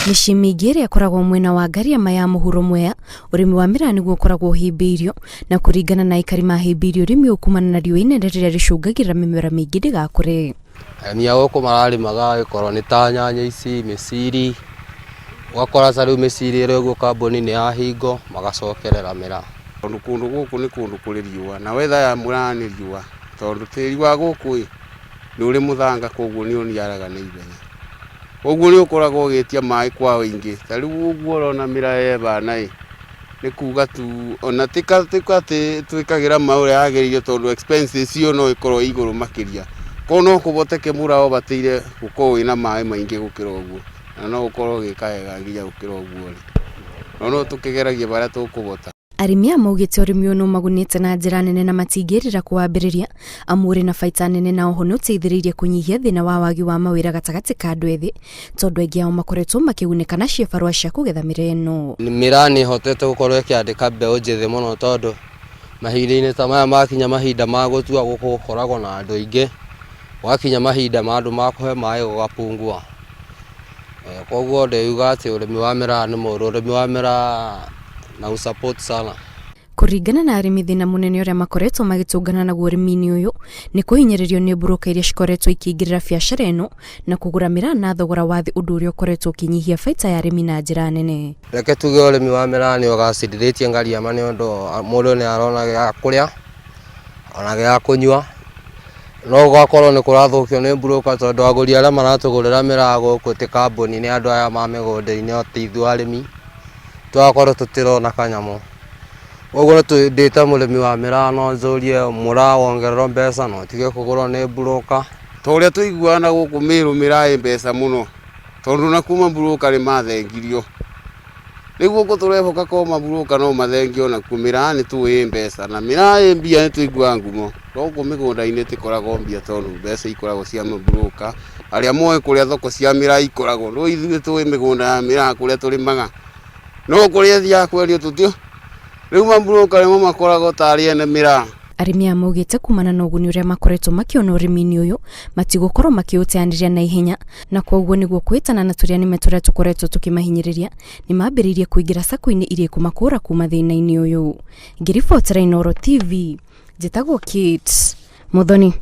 Mĩciĩ mĩingĩ ĩrĩa ĩkoragwo mwena wa Ngariama ya mũhuro Mwea, ũrĩmi wa mĩraa nĩguo ũkoragwo ũhĩmbĩirio, na kũringana na aikari mahĩmbĩirie ũrĩmi ũyũ kumana na riũa inene rĩrĩa rĩcũngagĩrĩra mĩmera mĩingĩ ndĩgakũre. Arĩmi a gũkũ mararĩmaga gĩkorwo nĩ ta nyanya ici, mĩciri, ũgakora ta rĩu mĩciri ĩrĩ ũguo kambuni nĩ yahingwo magacokerera mĩraa. Tondũ kũndũ gũkũ nĩ kũndũ kũrĩ riũa na weather ya mũraa nĩ riũa, tondũ tĩri wa gũkũ ĩ nĩ ũrĩ mũthanga koguo nĩ ũniaraga na ihenya. Koguo nĩ ũkoragwo ũgĩtia maĩ kwa ũingĩ, ta rĩu ũguo ũrona mĩraa ĩhana ĩ, nĩ kuga tu ona ti atĩ twĩkagĩra maĩ ũrĩa yagĩrĩire tondũ expenses ĩyo no ĩkorwo ĩ igũrũ makĩria. Koguo no kũhoteke mũraa ũbataire gũkorwo wĩna maĩ maingĩ gũkĩra ũguo, na no ũkorwo ũgĩka wega nginya gũkĩra ũguo ũrĩ. No no tũkĩgeragia barĩa tũkũhota. Arĩmi aya maugĩte ũrĩmi ũyũ nĩ ũmagunĩte na njĩra nene na matingĩrira kũwambĩrĩria amu ũrĩ na baita nene na oho nĩ ũteithĩrĩirie kũnyihia thĩna wa wagi wa mawĩra gatagatĩ ka andũ ethĩ tondũ aingĩ ao makoretwo makĩgunĩka na ciĩbarũa cia kũgetha mĩraa ĩno. Mĩraa nĩ ĩhotete gũkorwo ĩkĩandĩka mbeũ njĩthĩ mũno tondũ mahinda-inĩ ta maya makinya mahinda ma gũtua gũkũ gũkoragwo na andũ aingĩ, gwakinya mahinda ma andũ ma kũhe maĩ gũgapungua. Koguo ndĩuga atĩ ũrĩmi wa mĩraa nĩ mũũru, ũrĩmi wa mĩraa na ũ support sana. Kũringana na arĩmi thĩna mũnene ũrĩa makoretwo magĩtũngana naguo ũrĩmi-inĩ ũyũ nĩ kũhinyĩrĩrio nĩ broker iria cikoretwo ikĩingĩrĩra biacara ĩno na kũgũra mĩraa na thogora wa thĩ, ũndũ ũrĩa ũkoretwo ũkĩnyihia baita ya arĩmi na njĩra nene. Reke tuge ũrĩmi wa mĩraa nĩ ũgacĩrithĩtie Ngariama nĩ ũndũ mũndũ nĩ arona gĩa kũrĩa ona gĩa kũnyua, no gũgakorwo nĩ kũrathũkio nĩ broker tondũ agũri arĩa maratũgũrĩra mĩraa gũkũ ti kambuni, nĩ andũ aya ma mĩgũnda-inĩ ti ithuĩ arĩmi, tũgakorwo tũtirona kanyamũ. Koguo ndĩ ta mũrĩmi wa mĩraa no njũrie mũraa wongererwo mbeca na ũtige kũgũrwo nĩ broker. Ta ũrĩa tũiguaga na gũkũ Mĩrũ mĩraa ĩ mbeca mũno, tondũ nakuo maburũka nĩ mathengirio. Rĩu gũkũ tũrehoka korwo maburũka no mathengio nakuo, mĩraa nĩ tũĩ ĩ mbeca na mĩraa ĩ mbia nĩ tũiguaga ngumo. No gũkũ mĩgũnda-inĩ ĩtĩkoragwo mbia tondũ mbeca ikoragwo cia maburũka, arĩa moĩ kũrĩa thoko cia mĩraa ikoragwo. No ithuĩ tũĩ mĩgũnda ya mĩraa kũrĩa tũrĩmaga, no kũrĩa ĩthiaga kwendio tũtiũĩ. Rĩu maburũka nĩmo makoragwo tarĩ ene mĩraa. Arĩmi aya maugĩte kumana na ũguni ũrĩa makoretwo makĩona ũrĩmi-inĩ ũyũ matigũkorwo makĩũteanĩria na ihenya, na koguo nĩguo kwĩtana na tũrĩa nĩme tũrĩa tũkoretwo tũkĩmahinyĩrĩria nĩ mambĩrĩirie kũingĩra sacco-inĩ iria ikũmakũra kuma thĩna-inĩ ũyũ. Ngĩribotera Inooro TV, njĩtagwo Kate Muthoni.